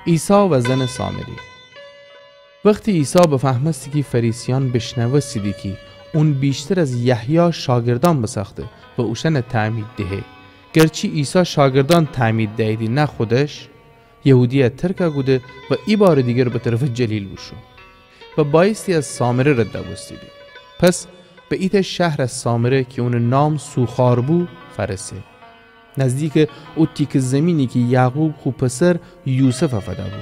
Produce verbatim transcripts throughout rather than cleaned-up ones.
عیسی و زنٚ سامری. وختی عیسی بفهمستی کی فریسیأن بیشنوستیدی کی اون ویشتر از یحیی شاگردأن بسأخته و اوشأن تعمید دهه، گرچی عیسی شاگردأن تعمید دییدی نه خودش، یهودیه ترکه کوده و ایبارٚ دیگر به طرفٚ جلیل بوشو و بأیستی از سامره رد بوستیدی. پس به ایتأ شهر از سامره کی اونٚ نام سوخار بو فأرسه، نزدیکٚ او تیکه زیمینی کی یعقوب خو پسر یوسفه فده‌بو.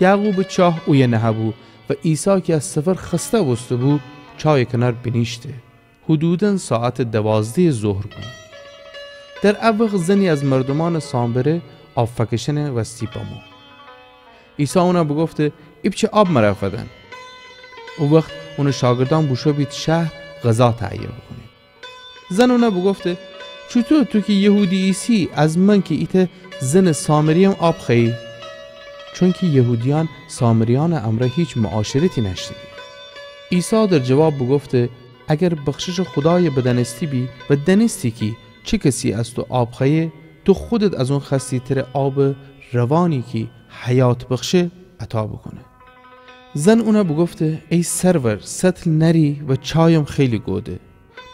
یعقوبٚ چاه اویه نهه‌بو و عیسی کی از سفر خسته بوسته‌بو، چایٚ کنار بینیشته. حدوداً ساعتٚ دوازدهٚ ظهر بو. در ا وخت زنی از مردومأنٚ سامره آب فأکشأنٚ وستی بمو. عیسی اون بوگفته: ایپچه آب مر فدن. او وخت اونٚ شاگردأن بوشو بید شهر غذا تهیه بوکونید. زن اون بوگفته: چوطو تو کی یهودی ایسی از من کی ایتأ زنٚ سامری‌یم آب خوأیی؟ چونکی یهودیأن سامریأنٚ امرأ هیچ معاشرتی نأشتیدی. عیسی در جواب بوگفته: اگر بخششٚ خودای بدأنسته بی و دأنستی کی چه کسی از تو آب خوأیه، تو خودت از اون خوأستی تره آبٚ روانی کی حیات بخشه عطا بوکونه. زن اون بوگفته: ای سرور، سطل نأری و چایم خیلی گوده.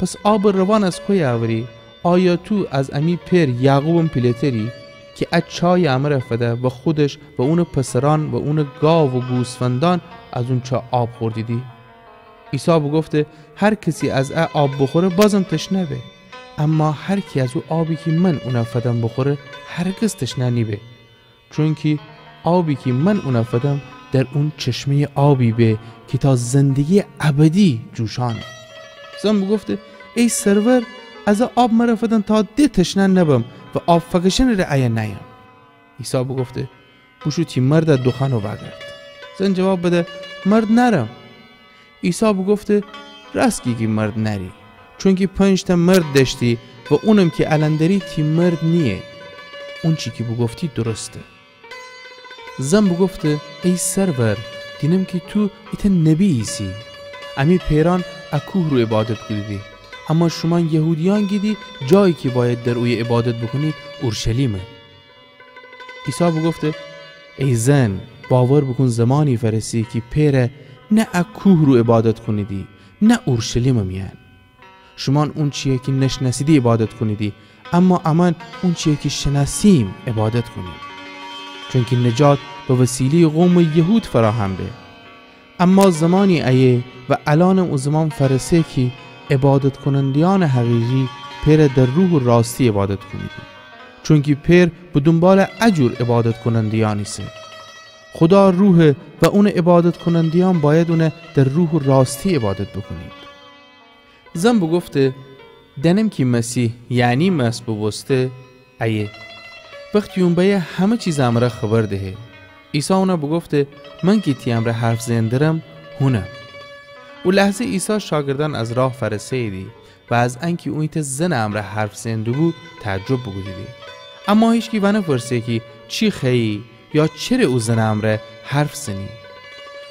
پس آبٚ روان از کویه اوری؟ آیا تو از امی پئر یعقوبم پیله‌تری کی ا چایٚ امر فده و خودش و اونٚ پسرأن و اونٚ گاو و گوسفندأن از اون چاه آب خوردیدی؟ عیسی بوگفته: هر کسی از ا آب بوخوره بازم تشنه به، اما هر کی از او آبی کی من اون فدم بوخوره هرگز تشنه نیبه. چونکی آبی کی من اون فدم در اون چشمه‌یٚ آبی به کی تا زندگی‌یٚ ابدی جوشأنه. زن بوگفته: ای سرور، از ا آب مر فدن تا د تشنه نبم و آب فأکشأنٚ ره ایه نأیم. عیسی بوگفته: بوشو تی مرد دوخوأن و وأگرد. زن جواب بده: مرد نأرم. عیسی بوگفته: رأست گی کی مرد نأری، چونکی پنج‌تأ مرد دأشتی و اونم کی الأن دأری تی مرد نییه. اونچی کی بوگفتی درسته. زن بوگفته: ای سرور، دینم کی تو ایتأ نبی ایسی. امی پئرأن ا کوه رو عبادت کودیدی، اما شومأن یهودیأن گیدی جایی کی بأید در اویه عبادت بوکونید اورشلیمه. عیسی بوگفته: ای زن، باور بوکون زمانی فأرسی کی پئر نه ا کوه رو عبادت کونیدی، نه اورشلیم میأن. شومأن اونچیی کی نشنأسیدی عبادت کونیدی، اما امأن اونچیی کی شنأسیم عبادت کونیم. چونکی نجات به وسیله‌یٚ قومٚ یهود فراهم به. اما زمانی ایه و الأنم او زمان فأرسه کی عبادت کوننده‌یأنٚ حقیقی پئر در روح و راستی عبادت کونیدی. چونکی پئر به دونبالٚ ا جور عبادت کوننده‌یأن ایسه. خودا روحه و اونٚ عبادت کوننده‌یأن بأید اون در روح و راستی عبادت بوکونید. زن بوگفته: دأنم کی مسیح، یعنی مسح بوبوسته، ایه. وختی اون بأیه همه چیزٚ امرأ خبر دهه. عیسی اون بوگفته: من کی تی امرأ حرف زئن درم، هونم. او لحظه عیسی شاگردأن از راه فأرسه‌ییدی و از انکی او ایتأ زنٚ امرأ حرف زئن دوبو، تعجب بوکودیدی. اما هیچکی وأنپرسه کی چی خوأیی یا چره او زنٚ امرأ حرف زنی.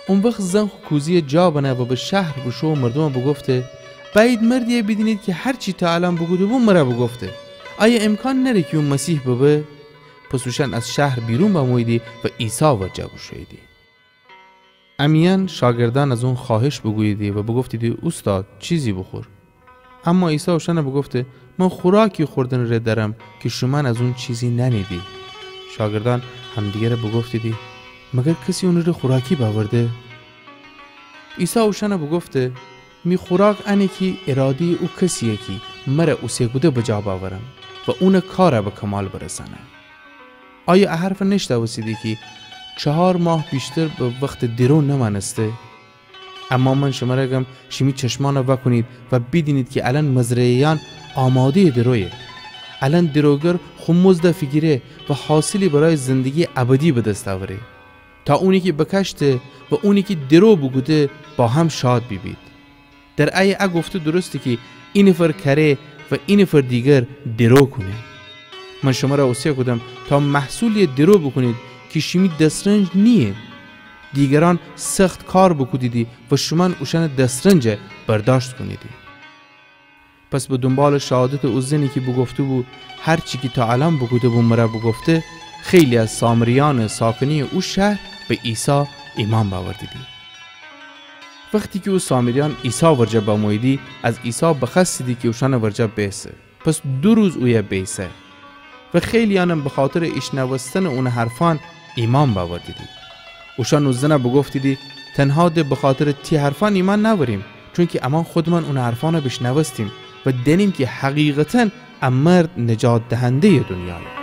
او وخت زن خو کوزه‌یٚ جا بنه و به شهر بوشو و مردوم بوگفته: بأیید مردیی بیدینید کی هر چی تا الأن بوکوده‌بو مر بوگفته. آیا امکان نأره کی او مسیح ببه؟ پس اوشأن از شهر بیرون بموییدی و عیسی ورجه بوشوییدی. امیأن شاگردأن از اون خوأهش بوکودیدی و بوگفتیدی: اوستاد، چیزی بوخور. اما عیسی اوشأن بوگفته: من خوراکی خوردنٚ ره دأرم کی شومأن از اون چیزی نأنیدی. شاگردأن همدیگر بوگفتیدی: مگر کسی اونٚ ره خوراکی بأورده؟ عیسی اوشأن بوگفته: می خوراک انه کی اراده‌یٚ او کسیی کی مر اوسه کوده بجا بأورم و اونٚ کار به کمال برسأنم. آیا ا حرف نیشنوستیدی کی چهار ماه ویشتر به وختٚ درو نمأنسته؟ اما من شمر گم، شیمی چشمأن وأکونید و بیدینید کی الأن مزرعه‌یأن آماده‌یٚ درویه. الأن دروگر خو مزد فیگیره و حاصلی برای زندگی‌یٚ ابدی به دس اوره، تا اونی کی بکأشته و اونی کی درو بوکوده با هم شاد بیبید. در ایه ا گفته درسته کی اینفر کأره و اینفر دیگر درو کونه. من شمر اوسه کودم تا محصولیی درو بوکونید کی شیمی دسرنج نییه. دیگرأن سخت کار بوکودیدی و شومأن اوشأنٚ دسرنج برداشت کونیدی. پس به دونبالٚ شهادتٚ او زنی کی بوگفته‌بو: هر چی کی تا الأن بوکوده‌بو مر بوگفته، خیلی از سامریأنٚ ساکنی‌یٚ او شهر به عیسی ایمأن بأوردیدی. وختی کی او سامریأن عیسی ورجه بموییدی، از عیسی بخوأستیدی کی اوشأنٚ ورجه بیسه. پس دو روز اویه بیسه. و خیلی‌یأنم بخاطرٚ ایشنوستنٚ اونٚ حرفأن ایمأن بأوردیدی. اوشأن او زن بوگفتیدی: تنها د بخاطرٚ تی حرفأن ایمأن نأوریم، چونکی امأن خودمأن اونٚ حرفأن بیشنوستیم و دأنیم کی حقیقتاً ا مرد نجات دهنده‌یٚ دونیایه.